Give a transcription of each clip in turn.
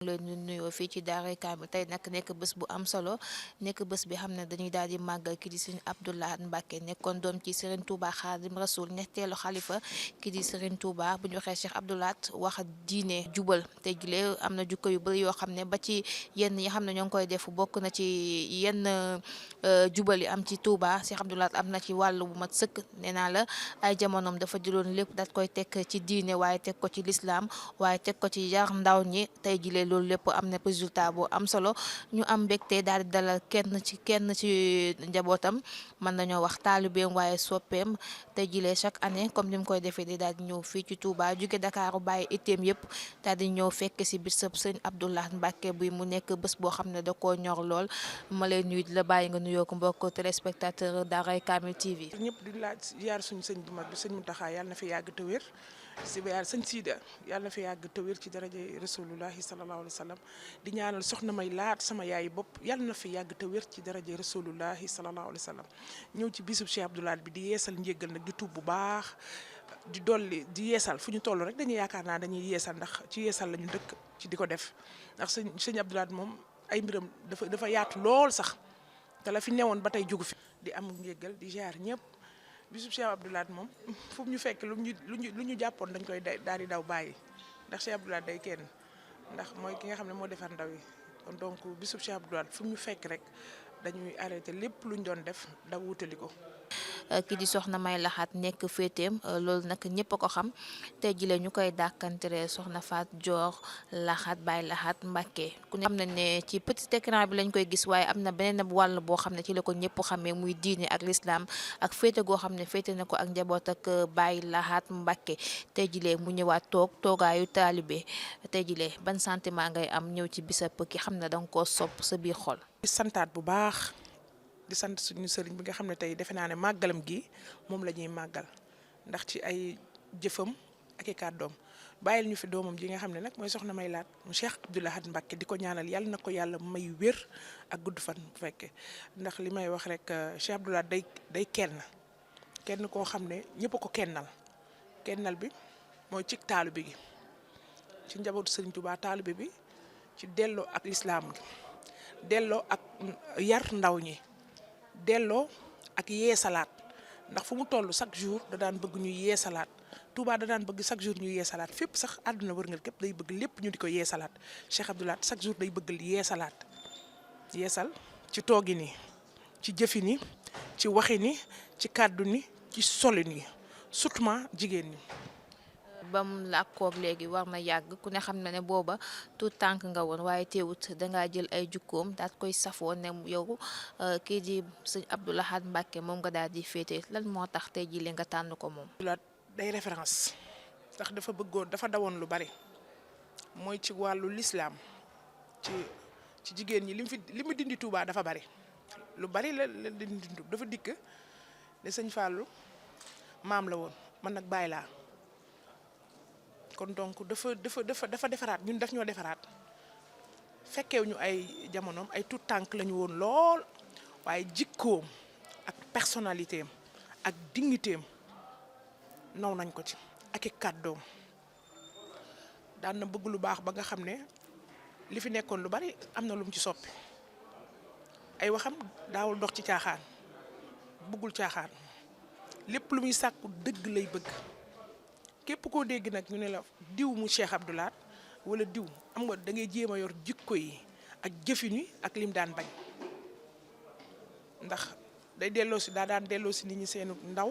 leen ñu nuyoo fii ci Daaray Kamil tey nag nekk bés bu am solo nekk bés bi xam ne dañuy daal di màggal kii di Serigne Abdou Lahad Mbacké nekkoon doom ci Serigne Touba Khadim Rasoul ñetteelu xalifa kii di Serigne Touba bu ñu waxee Cheikh Abdou Lahad wax diine jubal te jile am na jukko yu bëri yoo xam ne ba ci yenn yi xam ne ñoo ngi koy def bokk na ci yenn jubal yi am ci Touba Cheikh Abdou Lahad am na ci wàll bu mat sëkk nee naa la ay jamonoom dafa jëloon lépp daat koy teg ci diine waaye teg ko ci lislaam waaye teg ko ci yar ndaw ñi tey jile loolu lépp am na résultat bu am solo ñu am mbégte daal di dalal kenn ci njabootam mën nañoo wax taalibeem waaye soppeem tey jile chaque année comme ni mu koy defee di daal di ñëw fii ci Touba jóge Dakar bàyyi itteem yëpp daal di ñëw fekk si bisab sëñ Abdou Lahad Mbacké bi mu nekk bés boo xam ne da koo ñor lool ma lay nuyu di la bàyyi nga nuyoo ko mbokk téléspectateur Daaray Kamil TV. ñëpp di laaj ziar suñu sëñ bu mag bi sëñ Mountakha yàlla na fi yàgg te wér si ziar sëñ Sida yàlla na fi yàgg te wér ci daraja rasulullahi sallallahu alayhi wa sallam di ñaanal soxna May Laat sama yaay bopp yàlla na fi yàgg te wér ci daraja rasulullahi sallallahu alayhi wa sallam ñëw ci bisub Cheikh Abdou Lahad bi di yeesal njéggal nag di tuub bu baax di dolli di yeesal fu ñu toll rek dañuy yaakaar naa dañuy yeesal ndax ci yeesal la ñu dëkk ci di ko def ndax sëñ Abdou Lahad moom ay mbiram dafa yaatu lool sax te la fi newoon ba tey jógu fi di am njéggal di ziar ñëpp bisub Cheikh Abdou Lahad moom fu ñu fekk lu ñu jàppoon dañ koy daal di daw bàyyi ndax Cheikh Abdou Lahad day kenn ndax mooy ki nga xam ne moo defar ndaw yi kon donc bisub Cheikh Abdou Lahad fu ñu fekk rek dañuy arrêté lépp luñ doon def daw wutali ko. kii di soxna May Laxaat nekk féeteem loolu nag ñëpp a ko xam tey jii ñu koy dàkkantere soxna Faat Joor Laxaat Baay Laxaat Mbacké ku ne xam nañ ne ci petit écran bi lañ koy gis waaye am na beneen wàll boo xam ne ci la ko ñëpp xamee muy diine ak lislaam ak féete goo xam ne féete na ko ak njaboot ak Baay Laxaat Mbacké tey jii mu ñëwaat toogaayu taalibe tey jii ban sentiment ngay am ñëw ci bisab ki xam ne danga koo sopp sa biir xol. di santaat bu baax. di sant suñu sëriñ bi nga xam ne tey defe naa ne màggalam gi moom la ñuy màggal ndax ci ay jëfam ak i kàddoom bàyyil ñu fi doomam ji nga xam ne nag mooy soxna May Laat mu Cheikh Abdou Lahad Mbacké di ko ñaanal yàlla na ko yàlla may wér ak gudd fan bu fekkee ndax li may wax rek Cheikh Abdou Lahad day kenn koo xam ne ñëpp a ko kennal bi mooy ci taalibe gi ci njabootu sëriñ Touba taalibe bi ci delloo ak lislaam gi delloo ak yar ndaw ñi delloo ak yeesalaat ndax fu mu toll chaque jour da daan bëgg ñuy yeesalaat Touba da daan bëgg chaque jour ñuy yeesalaat fépp sax àdduna wërngal képp day bëgg lépp ñu di ko yeesalaat Cheikh Abdou Lahad chaque jour day bëgg yeesalaat yeesal ci toogi ni ci jëfi ni ci waxi ni ci kàddu ni ci soli ni surtout jigéen ñi. ba mu làkkoog léegi war na yàgg ku ne xam na ne booba tout tànk nga woon waaye teewut dangaa jël ay jukkoom daal koy safoo ne yow kii di sëñ Abdou Lahad Mbacké moom nga daal di féete lan moo tax tey jii nga tànn ko moom. day référence ndax dafa dawoon lu bari mooy ci wàllu lislaam ci jigéen ñi li mu dindi Touba dafa bari lu bari la dindi dafa dikk ne sëñ Fallou maam la woon man nag bàyyi laa. kon donc dafa defaraat ñun daf ñoo defaraat fekkew ñu ay jamonoom ay tout tànk lañu woon lool waaye jikkoom ak personnalité am ak dignité am naw nañ ko ci ak i kàddoom daan na bëgg lu baax ba nga xam ne li fi nekkoon lu bari am na lu mu ci soppi ay waxam daawul dox ci caaxaan bëggul caaxaan lépp lu muy sàkku dëgg lay bëgg. képp koo dégg nag ñu ne la diw mu Cheikh Abdou Lahad wala diw am nga da ngay jéem a yor jikko yi ak jëfin yi ak lim daan bañ ndax daa daan delloo si nit ñi seenu ndaw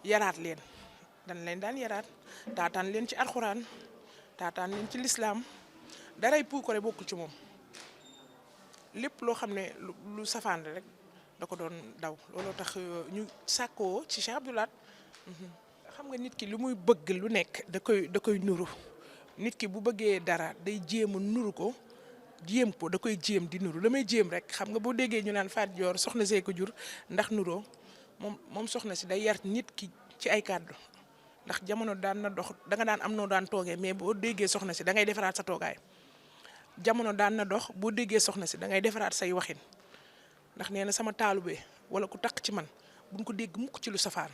yaraat leen daan yaraat taataan leen ci alxuraan taataan leen ci lislaam daray puukare bokkul ci moom lépp loo xam ne lu safaan rek da ko doon daw looloo tax ñu sàkkoo ci Cheikh Abdou Lahad. xam nga nit ki lu muy bëgg lu nekk da koy nuru nit ki bu bëggee dara day jéem a nuru ko da koy jéem di nuru damay jéem rek xam nga boo déggee ñu naan Faat Joor soxna see ko jur ndax nuroo moom soxna si day yar nit ki ci ay kàddu ndax jamono daan na dox danga daan am noo daan toogee mais boo déggee soxna si da ngay defaraat sa toogaay jamono daan na dox boo déggee soxna si da ngay defaraat say waxin ndax nee na sama taalube wala ku taq ci man buñ ko dégg mukk ci lu safaan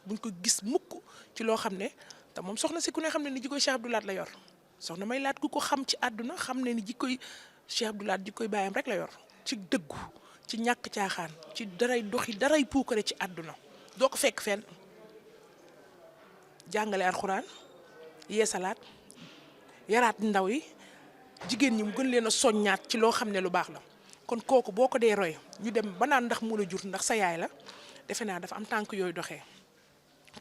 buñ ko gis mukk ci loo xam ne te moom soxna si ku ne xam ne ni jikoy Cheikh Abdou Lahad la yor soxna May Laat ku ko xam ci àdduna xam ne ni jikkoy Cheikh Abdou Lahad jikkoy baayam rek la yor ci dëggu ci ñàkk caaxaan ci daray doxi daray puukare ci àdduna doo ko fekk fenn jàngale alxuraan yeesalaat yaraat ndaw yi jigéen ñi mu gën leen a soññaat ci loo xam ne lu baax la kon kooku boo ko dee roy ñu dem ba naan ndax mu la jur ndax sa yaay la defe naa dafa am tànk yooyu doxee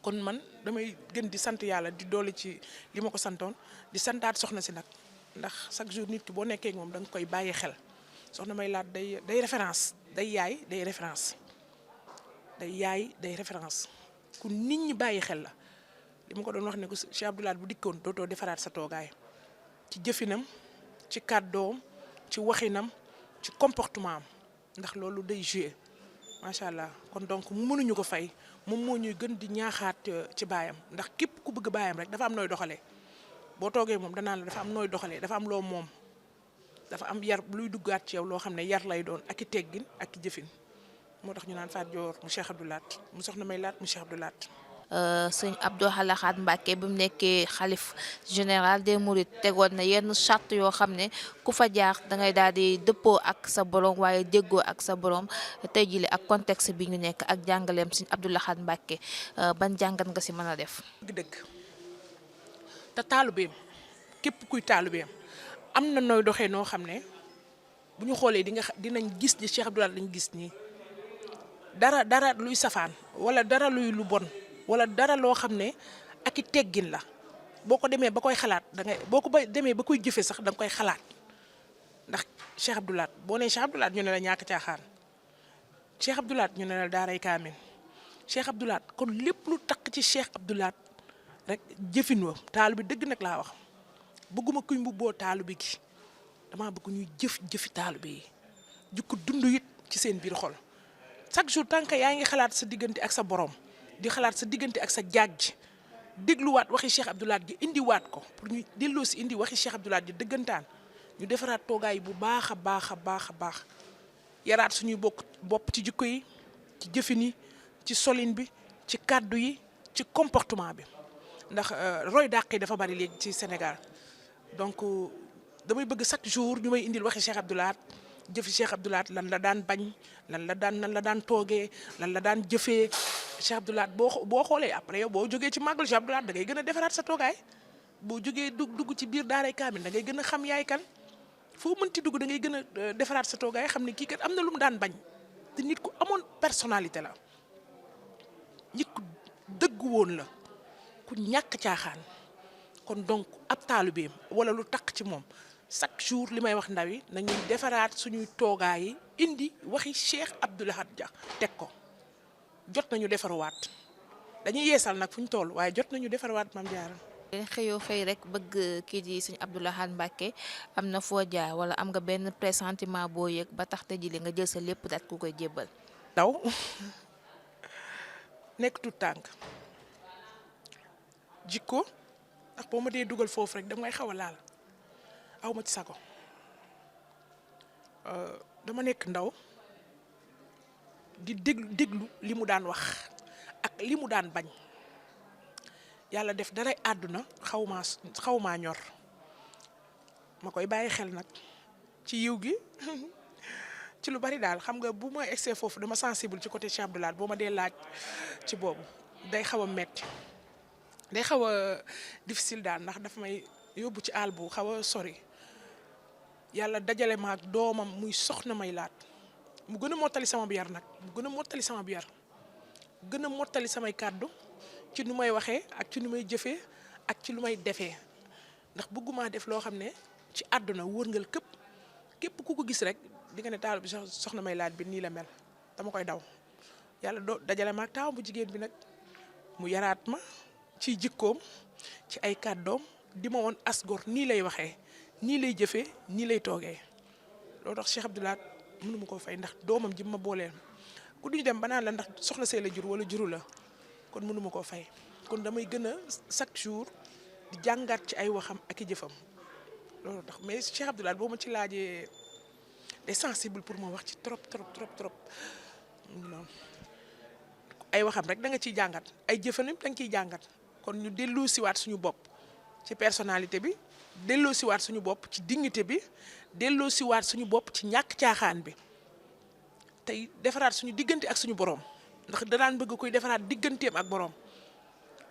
kon man damay gën di sant yàlla di doole ci li ma ko santoon di santaat soxna si nag ndax chaque jour nit ki boo nekkee ak moom da nga koy bàyyi xel soxna May Laat day référence day yaay day référence day référence ku nit ñi bàyyi xel la li ma ko doon wax ne ko Cheikh Abdou Lahad bu dikkoon dootoo defaraat sa toogaay ci jëfinam ci kàddoom ci waxinam ci comportement am ndax loolu day joué macha allah kon donc mënuñu ko fay moom moo ñuy gën di ñaaxaat ci baayam ndax képp ku bëgg baayam rek dafa am nooy doxalee boo toogee moom danaan la dafa am nooy doxalee dafa am loo moom dafa am yar luy duggaat ci yow loo xam ne yar lay doon ak i teggin ak i jëfin moo tax ñu naan Fatou Dior mu Cheikh Abdou Lahad mu soxna May Laat mu Cheikh Abdou Lahad. sëñ Abdou Lahad Mbacké bi mu nekkee xalif général des Mourides tegoon na yenn charte yoo xam ne ku fa jaar da ngay daal di dëppoo ak sa borom waaye déggoo ak sa borom tey jii ak contexte bi ñu nekk ak jàngaleem sëñ Abdou Lahad Mbacké ban jàngat nga si mën a def. dëgg te taalubeem képp kuy taalubeem am na nooy doxee noo xam ne bu ñu xoolee dinañ gis ni Cheikh Abdou Lahad lañ gis nii dara luy safaan wala dara luy lu bon. wala dara loo xam ne ak i teggin la boo ko demee ba koy xalaat boo ko demee ba koy jëfee sax da nga koy xalaat ndax Cheikh Abdou Lahad boo nee Cheikh Abdou Lahad ñu ne la ñàkk caaxaan Cheikh Abdou Lahad ñu ne la daaray kaamil Cheikh Abdou Lahad kon lépp lu takk ci Cheikh Abdou Lahad rek jëfin wa taalu bi dëgg nag laa wax bëgguma kuy mbubboo taalu bi gi damaa bëgg ñuy jëfi taalu bi yi jukko dund it ci seen biir xol chaque jour tant que yaa ngi xalaat sa diggante ak sa borom. di xalaat sa diggante ak sa jaaj dégluwaat waxi Cheikh Abdou Lahad ji indiwaat ko pour ñu delloo si indi waxi Cheikh Abdou Lahad ji dëggantaan ñu defaraat toogaay bu baax a baax yaraat suñuy bopp ci jikko yi ci jëfin yi ci solin bi ci kàddu yi ci comportement bi ndax roy dàq yi dafa bari léegi ci Sénégal donc damay bëgg chaque jour ñu may indil waxi Cheikh Abdou Lahad jëfi Cheikh Abdou Lahad lan la daan bañ nan la daan toogee lan la daan jëfee Cheikh Abdou Lahad boo xoolee après yow boo jógee ci màggal Cheikh Abdou Lahad da ngay gën a defaraat sa toogaay boo jógee dugg ci biir daaray kaamil da ngay gën a xam yaay kan foo mënti dugg da ngay gën a defaraat sa toogaay xam ne kii kat am na lu mu daan bañ te nit ku amoon personnalité la nit ku dëgg woon la ku ñàkk caaxaan kon donc ab taalibeem wala lu takk ci moom chaque jour li may wax ndaw yi nañuy defaraat suñuy toogaay yi indi waxi Cheikh Abdou Lahad ja teg ko jot nañu defarwaat dañuy yeesal nag fu ñu toll waaye jot nañu defarwaat Mame Diarra. xëyoo xëy rek bëgg kii di sëñ Abdou Lahad Mbacké am na foo jaar wala am nga benn pressentiment boo yëg ba tax te jii nga jël sa lépp daat ku koy jébbal. ndaw nekk tout tànk jikko ndax boo ma dee dugal foofu rek damay xaw a laal aw ma ci sago dama nekk ndaw di déglu li mu daan wax ak li mu daan bañ yàlla def daray àdduna xaw maa ñor ma koy bàyyi xel nag ci yiw gi ci lu bari daal xam nga bu ma egsee foofu dama sensible ci côté Cheikh Abdou Lahad boo ma dee laaj ci boobu day xaw a metti day xaw a difficile daal ndax dafa may yóbbu ci àll bu xaw a sori yàlla dajale ma ak doomam muy soxna May Laat mu gën a mottali sama bi yar nag mu gën a mottali sama bi yar gën a mottali samay kàddu ci nu may waxee ak ci nu may jëfee ak ci lu may defee ndax bëgguma def loo xam ne ci àdduna wërngal képp ku ko gis rek di nga ne taal bi soxna May Laat bi nii la mel dama koy daw yàlla dajale ma ak taaw bu jigéen bi nag mu yaraat ma ci jikkoom ci ay kàddoom di ma woon asgor nii lay waxee nii lay jëfee nii lay toogee loolu tax Cheikh Abdou Lahad mënu ma koo fay ndax doomam ji ma booleel ku duñu dem ba naan la ndax soxna see la jur wala juru la kon mënu ma koo fay kon damay gën a chaque jour di jàngaat ci ay waxam ak i jëfam loolu tax mais Cheikh Abdou Lahad boo ma ci laajee day sensible pour ma wax ci trop non ay waxam rek da nga ciy jàngat ay jëfanam da nga ciy jàngat kon ñu dellu siwaat suñu bopp ci personnalité bi delloo siwaat suñu bopp ci dignité bi delloo siwaat suñu bopp ci ñàkk caaxaan bi tey defaraat suñu diggante ak suñu borom ndax danaan bëgg koy defaraat digganteem ak borom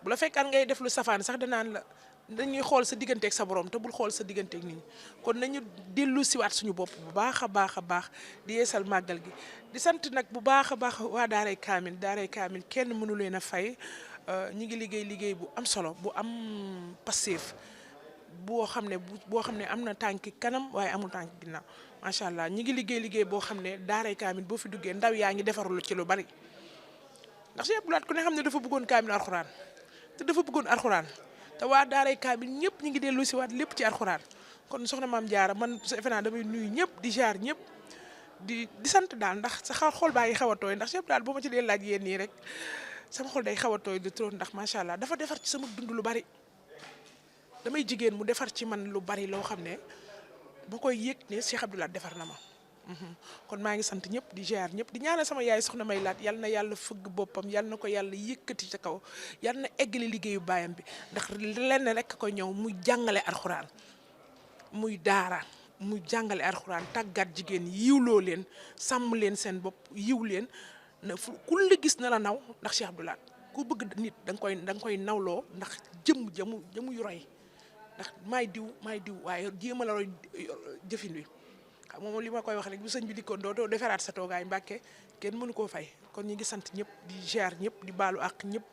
bu la fekkaan ngay def lu safaan sax danaan la dañuy xool sa diggante ak sa borom te bul xool sa diggante ak nit ñi kon nañu dellu siwaat suñu bopp bu baax a baax di yeesal màggal gi di sant nag bu baax a baax waa daaray kaamil kenn mënu leen a fay ñi ngi liggéey bu am solo bu am passif boo xam ne am na tànki kanam waaye amul tànki ginnaaw macha allah ñi ngi liggéey boo xam ne daaray kaamil boo fi duggee ndaw yaa ngi defarul ci lu bari ndax Cheikh Abdou Lahad ku ne xam ne dafa bëggoon kaamil alxuraan te dafa bëggoon alxuraan te waa daaray kaamil ñëpp ñi ngi dellu si waat lépp ci alxuraan kon soxna maam Jaara man sa defe naa damay nuyu ñëpp di jaar ñëpp di sant daal ndax sa xol baa ngi xaw a tooy ndax Cheikh Abdou Lahad boo ma ci dee laaj yéen nii rek sama xol day xaw a tooy de trop ndax macha allah dafa defar ci sama dund lu bari damay jigéen mu defar ci man lu bari loo xam ne boo koy yëg ne Cheikh Abdou Lahad defar na ma kon maa ngi sant ñëpp di ziar ñëpp di ñaanal sama yaay soxna May Laat yal na yàlla fëgg boppam yal na ko yàlla yëkkati ca kaw yal na eggali liggéeyu baayam bi ndax lenn rek ko ñëw muy jàngale alxuraan muy daara muy jàngale alxuraan tàggat jigéen yiwloo leen sàmm leen seen bopp yiw leen na fu ku la gis na la naw ndax Cheikh Abdou Lahad ku bëgg nit da nga koy nawloo ndax jëmu yu roy ndax maay diw waaye jéem a la roy jëfin wi xam nga moom li ma koy wax rek bu sëñ bi dikkoon doo defaraat sa toogaay Mbàkke kenn mënu koo fay kon ñi ngi sant ñëpp di ziar ñëpp di baalu àq ñëpp